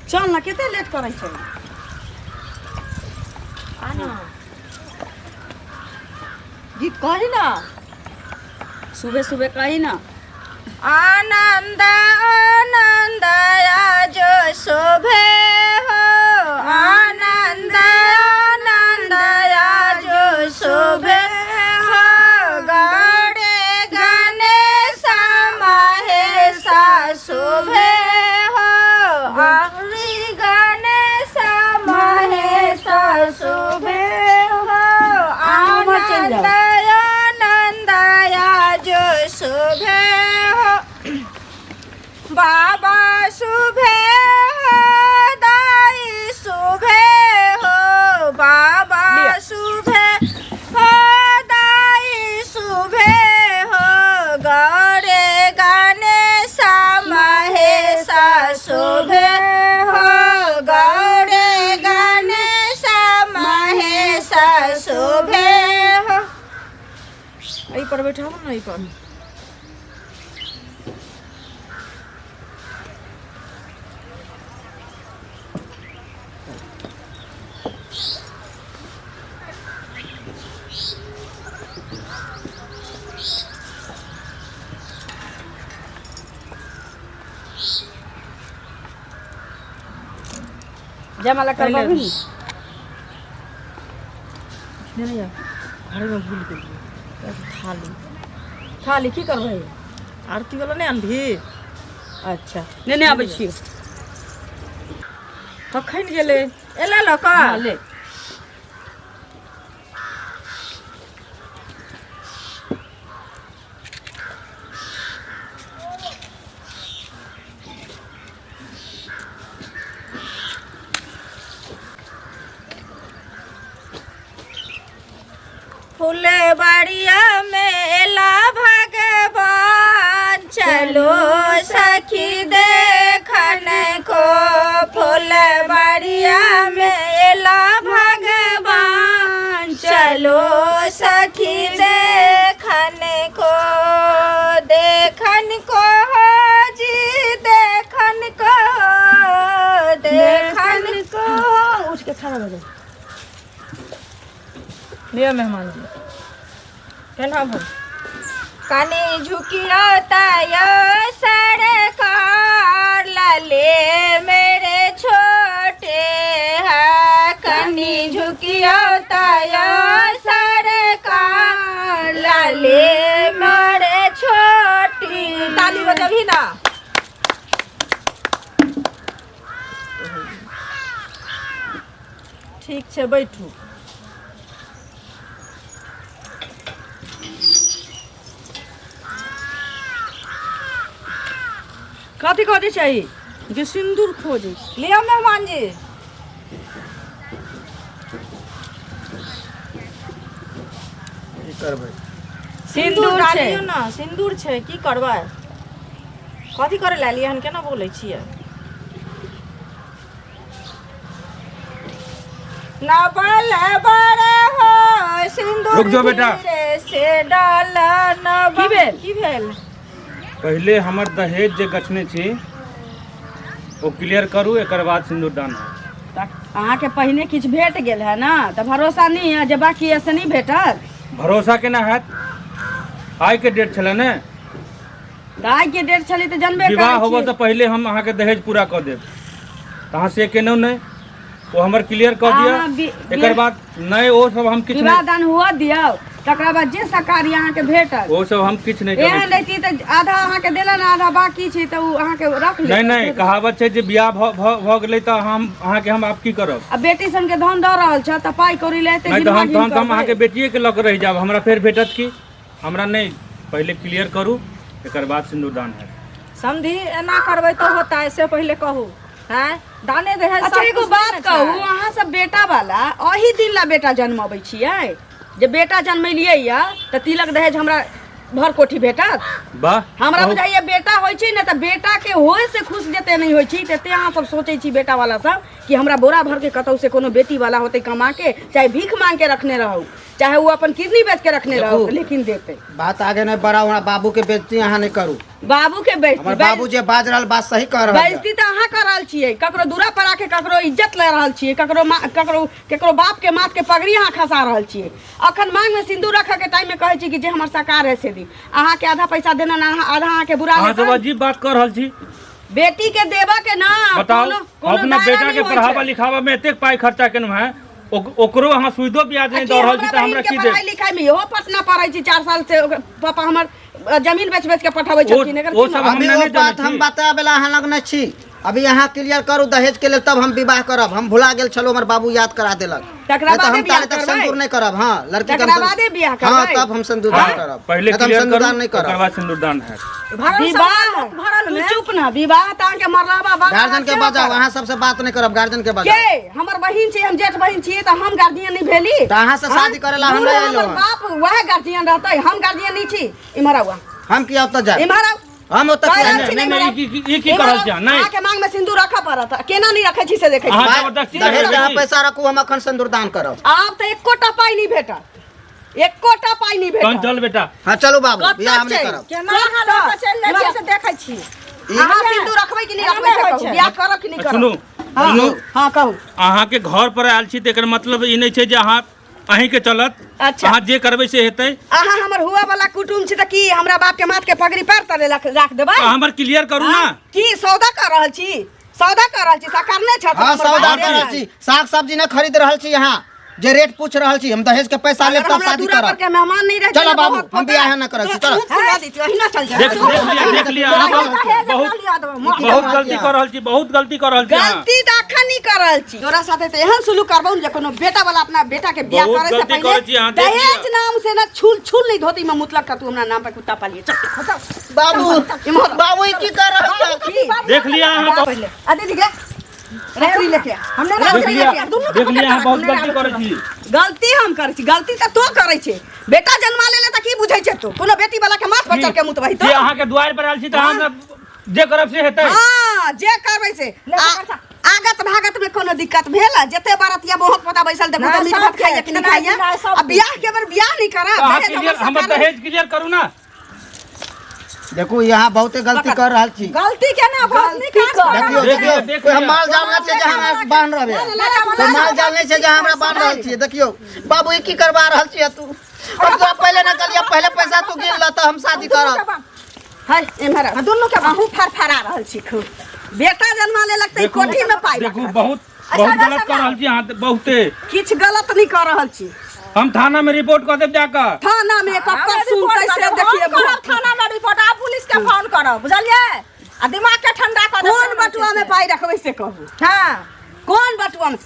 चल ना, कते लेट करै छै। आ ना, गीत कही ना, सुबह सुबह कही ना। आनंद आनंद आज शोभे हो, आनंद आनंद आज शोभे हो, गणे गणेश महेश शोभे हो, हरि गणेश महेश शोभे हो, आनंद आनंद आज शोभे हो, बाबा शुभे हो, दाई शुभे हो, बाबा शुभे हो, दाई शुभे हो, गौरे गणेश महेश शोभे हो, गौरे गणेश महेश शोभे हो। एहि पर बैठाबू ने, एहि पर। जयमाला करबही ने? नहि नहि, घरेमे भूलि गेलियै थाली। थाली की करबै? आरती वाला नहि अनभी? अच्छा, नेने आबै छी। कखन गेलै एलै लऽ कऽ? हँ, ले। फुलबड़िया मेला भगवान, चलो सखी देखन को, फुलबड़िया मेला भगवान, चलो सखी देखन को, देखन को हो जी, देखन को, देखन को। उठ के खड़ा भऽ जाओ। लिअ मेहमान जी, केना भऽ कनि झुकियो तयो सरकार, लाले मेरे छोटे है, कनि झुकियो तयो सरकार, लाले मेरे छोटी। ताली बजबही ना। ठीक छै, बैठू। कथी कथी चाही जे सिन्दूर खोजै? लिअ मेहमान जी। की करबै? सिन्दूर छै। डालियौ ने, सिन्दूर छै। की करबै? कथी करै लए एलियै हन? केना बोलै छियै? नबल बर हो सिन्दूर। रुक जाओ बेटा। धीरे से डाल नबल। की भेल? की भेल? पहिले हमर दहेज जे गछने छी ओ क्लियर करू, एकर बाद सिन्दूरदान होयत। तऽ अहाँके पहिने किछु भेट गेल है ने, तऽ भरोसा नहि है जे बाकी है से नहि भेटत? भरोसा केना हैत? आइके डेट छलै ने। तऽ आइके डेट छलै तऽ जनबे विवाह करै होबऽ छियै। से पहिले हम अहाँके दहेज पूरा कऽ देब, तऽ अहाँ से केलहुँ नहि, ओ हमर क्लियर कऽ दिअ। अहाँ एकर बाद नहि, ओ सब हम किछु विवाह नहि दान हुअ दियौ, तकरा बाद जे सकारी अहाँके भेटत। ओ सब हम किछु नहि एहन जनै छी। रहिती तऽ आधा अहाँके देलन, आधा बाकी छै तऽ ओ अहाँके रख नहि लेत। नहि, कहावत छै जे बियाह भऽ भऽ भऽ गेलै तऽ हम अहाँके हम आब की करब? आ बेटी सनके धन दऽ रहल छ तऽ पाइ कौड़ी लए एते नहि तऽ गिनवा हम गिन तहन तऽ हम करबै। अहाँके बेटिएके लऽ कऽ रहि जायब, हमरा फेर भेटत की? हमरा नहि, पहिले क्लियर करू, एकर बाद सिन्दूरदान हैत। समधी, एना करबै तऽ होतै से पहिले कहू। हैं, दाने दहेज अच्छा सब एगो कुछ बात नहि ने कहू, छै। अहाँ सब बेटा वाला अही दिन ला बेटा जन्मबै छियै? जे बेटा जन्मेलियै या तऽ तिलक दहेज हमरा भर कोठी भेटत। वाह। हमरा कहू। बुझाइए बेटा होइ छै ने तऽ बेटा के होय से खुश जते नहि होइ छी तते अहाँ सब सोचै छी बेटा वाला सब कि हमरा बोरा भर के कतौ से कोनो बेटी वाला होतै, कमा के, चाहे भीख मांग के रखने रहू, चाहे वो अपन किडनी बेच के रखने देखू। रहू, लेकिन देते। बात आगे नहीं बढ़ाओ, हमरा बाबू के बेइज्जती अहाँ नहीं करू। बाबू के बेइज्जती हमर बाबू जे बाज रहल बात सही कह रहल यऽ। बेइज्जती तऽ अहाँ कर रहल छी। छियै, ककरो दूरा पर आके ककरो इज्जत ले रहल छियै, ककरो ककरो ककरो बाप के माथ के पगड़ी अहाँ खसा रहल छियै। अखन मांग में सिंदूर रखऽ के टाइम में कहै छी कि जे हमर सकार है से दी। अहाँ के आधा पैसा देना ना, आधा अहाँ के बुरा अहाँ सब हेतै। अजीब बात कर रहल छी। बेटी के देबऽ के ना बताओ, कोनो कोनो अपना दायरा बेटा नहि के होइ पढ़ावा छै। लिखावा में एतेक पाई खर्चा केलहुँ हैं, ओकरो अहाँ सुइदो ब्याज आ नहि की दऽ रहल छी हमरा तऽ हमरा बहिन के की पढ़ाई देब? लिखाई में इहो पटना पढ़ै छी, 4 साल से ओकर पापा हमर जमीन बेच बेच के पठाबै छथिन। एकर ओ की सब मतलब? हम अभी नहि ओ जानै बात हम छी। बताबे ला अहाँ लग नहि छी। अभी अहाँ क्लियर करू दहेज के लेल तब हम विवाह करब। हम भुला गेल छलहुँ, हमर बाबू याद करा देलक। तकरा नहि तऽ बादे हम बियाह ताले तक करबै? सिंदूर नहि करब। हाँ, लड़की के तकरा हम बादे बियाह हाँ, करबै? तब हम सिंदूरदान हाँ, करब। पहिले नहि तऽ हम क्लियर करू, सिंदूरदान नहि ओकर करब। बाद सिंदूरदान हैत। भरल विवाह सब भरल तू में चुप ना, विवाह तऽ अहाँके मरलाबा बाप गार्जियन के सेहो बजाउ, करत। अहाँ सबसे बात नहि करब, गार्जियन के बजाउ। के हमर बहिन छी, हम जेठ बहिन छियै तऽ हम गार्जियन नहि भेली? तऽ अहाँ से शादी करै ला हम बूढ़ नहि अयलहुँ हमर हँ। बाप वएह गार्जियन रहतै, हम गार्जियन नहि छी। इम्हर आउ अहाँ। हम किया ओतऽ जायब? इम्हर आउ। हम ओतऽ कहि किया रहल जायब? छी नहि, नहि, नहि, इम्हर ई की आउ। कर रहल छी अहाँ? नहि। अहाँके मांग में सिंदूर रखऽ पड़त, केना नहि रखै छी से देखै छी। अहाँ पाइ- जबरदस्ती दहेज करै अहाँ छी। पैसा रखू, हम अखन सिंदूरदान करब। आब तऽ एकोटा पाइ नहि भेटत, एकोटा पाइ नहि तहन भेटत। चल बेटा। हाँ चलू बाबू, कतऽ बियाह हम नहि छै? करब। केना अहाँ लऽ कऽ चलि जाइ छियै से देखै छी। अहाँ सिंदूर रखबै कि नहि रखबै से एना कहू, होइ छै। बियाह करब कि नहि करब? सुनू, हाँ, सुनू। हाँ कहू। अहाँके घर पर आयल छी तऽ एकर मतलब ई नहि छै जे अहाँ अहींके चलत। अच्छा। अहाँ जे करबै से हेतै। अहाँ हमर हुआ वाला कुटुम छी तऽ की हमरा बाप के माथ के पगड़ी पैर तले राख देबै? अहाँ हमर क्लियर करू ना। हाँ? की सौदा कर रहल छी? सौदा कर रहल छी, साकार नहि छथि हाँ हमर सौदा बाप कर रहल के। छी, साग सब्जी नहि खरीद रहल छी। यहाँ जे रेट पूछ रहल छी, हम दहेज के पैसा लेब अगर तब हमरा शादी दूरा पर करब। के मेहमान नहीं रहते चलो ना, बाबू, बहुत हम पोता। बियाह न करब, तो चलो। मुँह फुला दै छी, अहिना चल जा। देख देख लिया, देख लिया, अहाँ बहुत बहुत बहुत गलती कर रहल छी, बहुत गलती कर रहल छी अहाँ। गलती तऽ अखन नहीं कर रहल छी। तोरा साथे तऽ एहन सुलूक करबौ ने जे कोनो बेटा वाला अपना बेटा के बियाह बहुत करे से गलती पहिले करै छी अहाँ, देख लिअ। दहेज नाम से ना छूल छूल नहीं धोती में मुतलक का तू हमरा नाम पे कुत्ता पालिए। चल हटाओ। बाबू, इम्हर। बाबू ई की कर रहल छी? की? देख लिया अहाँ बहुत- पहिले आ दीदी के रखड़ी लेके आ। हमने देख रखड़ी लिया, लेके आ। दुनू के देख लिया, अहाँ पकड़ बहुत के गलती रखने करै आबै छी। गलती हम करै छी, गलती तऽ तू करै छै। बेटा जन्मा लेले तऽ की बुझै छै तू? कोनो बेटी वाला के माथ पर चढ़ के मुतबही जे तो? अहाँके दुआरि पर आयल छी तऽ अहाँ जे करब से हेतै। हाँ, जे करबै से। ले पकड़। आगत भागत में कोनो दिक्कत भेल? जते बारतिया बहुत पता बैसल देखू नहि, तऽ मीट भात सबके, खाइया कि नहि खेनाइ खाइया। पिनाइ सब आ बियाह के बेर बियाह नहीं करब, अहाँ दहेज क्लियर हमर हमर सरकार दहेज क्लियर करू ना। देखू यहाँ बहुते गलती कर रहल छी। गलती केना बहुत नीक गलती काज कर कर। देखियौ, देख देखियौ, लिअ, देख कोई हम लिअ। माल जाल नहि छै जे हमरा बान्ह रहबै। कोई माल जाल नहि छै जे हमरा बान्ह रहल छियै। देखियौ बाबू ई की करवा रहल छियै तू? हम तोरा पहिले नहि कहलियै, पहिले पैसा तू गिन ल तऽ हम शादी करब। है एम्हर आ। दुनू के अहूँ फरफरा रहल छी खूब। बेटा जन्मा लेलक तऽ ई देखू कोठी में पाइ देखू राखत। बहुत बहुत गलत कर रहल छी अहाँ तऽ, बहुते। किछु गलत नहीं कर रहल छी। हम थाना में रिपोर्ट कऽ देब जाकऽ। थाना में ककर सुनतै से देखिए। करब थाना में रिपोर्ट, आ पुलिस के फोन करब, बुझलियै? आ दिमाग के ठंडा कर। कोन बटुआ में पाइ रखबै से कहू। हाँ कोन बटुआ में,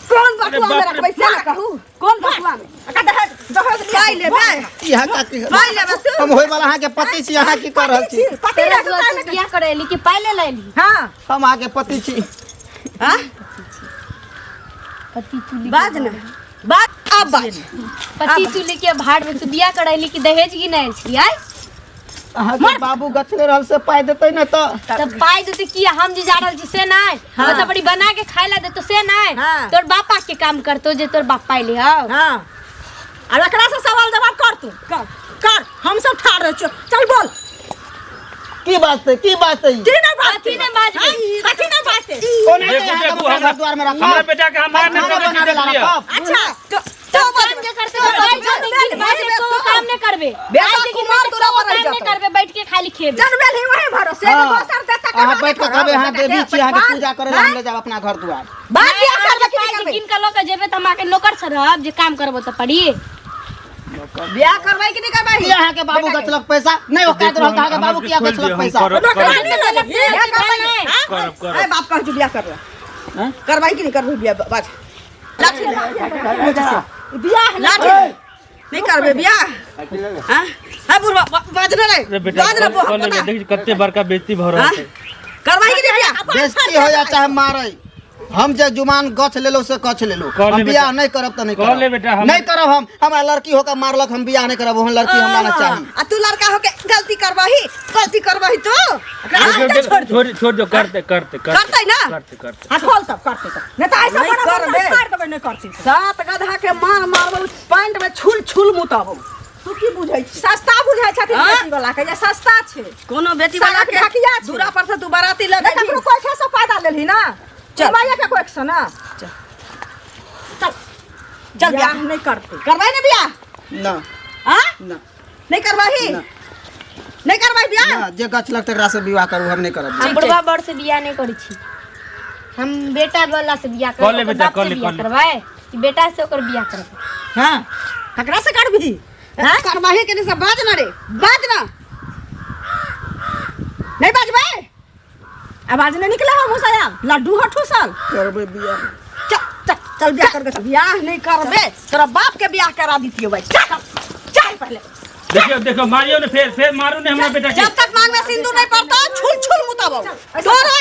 कोन अरे बटुआ में बाप रे रखबै से ने कहू, कोन बटुआ में दहेज दहेज पाइ लेबै? यहाँ का की पाइ लेबै तू? हम होय वाला अहाँके पति छी, अहाँ की कर रहल छी? पति तेरा रखू दुआर ताहिमे तू बियाह करे एली कि पाइ ले लैली? हाँ हम अहाँके पति छी। हाँ पति चुली बाज ने, बाज अब बाज। पति चुली के भाड़ में तू बियाह करैली कि दहेज गिनायल छी? आय अहाँके बाबू गछले रहल से पाइ देतै ने तऽ। तब पाइ देते की? हम जे जा रहल छी से नहि, मतलब बड़ी बना के खाय ला देतो से नहि। हाँ। तोर बापा के काम करतो जे तोर बाप पाइ ले हौ। हाँ और एकरा से सवाल जवाब कर, तू कर कर, हम सब ठाढ़ रह छियो। चल बोल। की बाजतै, की बाजतै? की नहीं बाजतै? कथी नहि बाजबै? कथी नहीं बाजतै? कोना देखू के अहाँके देखू अपना हमरा घर दुआर में राखब? हमरा बेटा के हम मार नहि खाना सकै छी, बनाबे देख ला लिअ। राखब? अच्छा तो काम बाज। जे करते तो बैठ जेतै, गिन बाजे को काम नहि करबे। बेटा आइ जे गिन कुमार बाजे तोरा को पर रहि काम नहि जेतौ। करबे, बैठ के खाली खेबे। जनबेल ही वही भरोसे हाँ। दोसर देता। अहाँ बैठ के कहबै, अहाँ देवी छी, अहाँके पूजा करे ला हम ले जायब अपना घर दुआर। बाज, बियाह करबै कि पाइ नहि जे करबै? गिन के लऽ के जेबै तऽ हम अहाँके नौकर से रहब जे काम करबो तऽ पड़ी। बियाह करबै कि नहि करबै? की अहाँके बाबू गछलक पैसा नहि औकात रहल तऽ अहाँके बाबू किया खोलि गछलक दिअ, हम पैसा? करब, करब, बियाह करबै? करब, करब। अरे बाप कहै छी बियाह करबै, करबै कि नहि करबै बियाह? बाज। लाठी ले। बियाह लाठी ले। नहीं करबै बियाह? हाँ हाँ बुढ़वा बाज ना रे। अरे बेटा बाज ना। कऽ लेबै, देखी कते बड़का बेइज्जती भऽ रहल हाँ छै। करबै कि नहि बियाह? बेइज्जती हो या चाहे मारै, हम जे जुमान गछ लेलहुँ से गछ लेलहुँ। कऽ ले हम बेटा। बियाह नहि करब तऽ नहि कऽ करब। ले बेटा, नहि करब हम। हमरा लड़की होकर मारलक, हम बियाह नहि करब, ओहन लड़की हमरा नहि चाही। आ तू लड़का होके गलती करबही? गलती करबही तू? देखियौ, देखियौ, छोड़ छोड़ दो, करते करते करतै ना? करते करते। हाँ खोल तब करते तब, नहीं तो ऐसा नहीं बड़ा करबे। बड़ा फाड़ देबै। नहीं करती तो सात गधा के मार मारबो, पैंट में छुल छुल मुताबो। तू की बुझै छी? सस्ता बुझै छथिन हाँ? बेटी वाला के, जे सस्ता छै। कोनो बेटी वाला सारा के ढकिया छै। दूरा पर से तू बाराती लऽ नहीं जेबही। ककरो कोई से फायदा लेलही ना। चल। माया के कोई से ना। चल। चल। चल बियाह बियाह नहीं करते। करबै ने बियाह? ना। हाँ? ना। नहीं करबही? ना। नहीं करबै बियाह? ना, जे गछ लग तकरा से विवाह करू, हम नहीं करब। हम बुढ़वा बड़ से बियाह नहीं करै छी, हम बेटा वाला से बियाह कऽ करबै। ले ओकर बेटा, बाप कऽ से ले, बियाह कऽ ले। करबै कि बेटा से ओकर बियाह करबै? हाँ, ककरा से करबही? हाँ? करबही के नहीं सब बाज ना रे, बाज ना। नहीं बाजबै? आवाज नहीं निकले हो मुँह से आब। लड्डू हो ठूसल। करबै बियाह। चल चल चल बियाह करके चल। बियाह नहीं करबे तोरा बाप के बियाह करा दितियो भाई। चल चल पहले। देखियो देखियो, मारियो ने, फेर फेर मारू ने हमरा बेटा के। जब तक मांग में सिंदूर नहीं पड़ता छुल छुल मुताबो तोरा।